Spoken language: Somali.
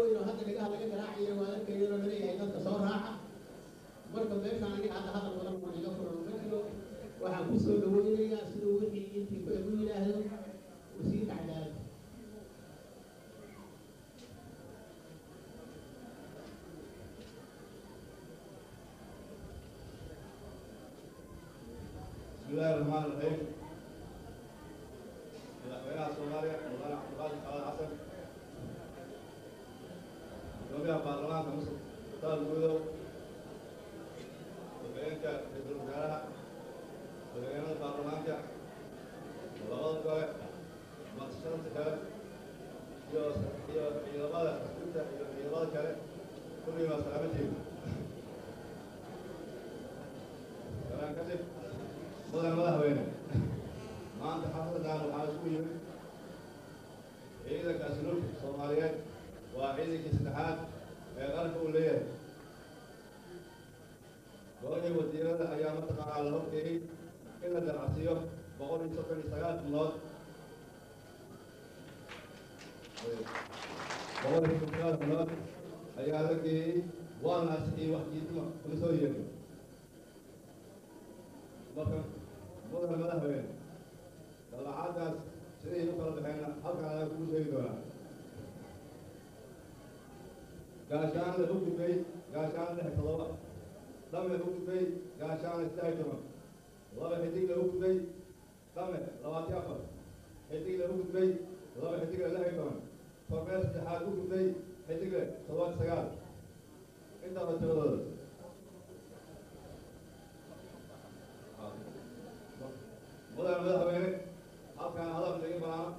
weyn oo hadda dhagaha laga garaacayo waa arkayano laleeyahay dadka soo raaca. Marka meeshaan aniga hadda hadal badan oo iga furan ma jiro. Waxaan ku soo dhaweynayaa siduu wixii intii ku egu yidhaahdo wasiirka cadaaladda. بسم الله الرحمن الرحيم. Madaxweynaha Soomaaliya Mudane Cabdiqaadir Xalaal Xasan, gudoomiyaha baarlamaanka Muslim Taal Guudow, madaxweynaha, ra-iisul wasaaraha, madaxweynada baarlamaanka labada gole, marti kale iyo ciidamada asluubta iyo ciidamada kale, kulligii waa salaamantiin. Salaan kadib, mudan madaxweyne, maanta xafladan waxaa isku yimid ciidanka asluubta Soomaaliyeed. Waa ciidankii saddexaad ee qaranka uu leeyahay. Golihii wasiirada ayaa mataqaanaa la horgeeyey in la dalacsiiyo 139 xubnood. 139 xubnood ayaa la geeyey, waana ansixiyey, wax diidma kuma soo yeelin. Marka mudan madaxweyne, dalacaadaas siday u kala baxeenna halkan ayaa kugu sheegi doonaa. Gaashaanle u gudbay gaashaanle dhexe 7, dhame u gudbay gaashaanle 13, laba xidigle u gudbay dhame 24, xidigle u gudbay laba xidigle 16, kormeel saddexaad u gudbay xidigle 79. Intaaba tiradooda. Mudan madaxweyne, halkaan hadal iga banaano.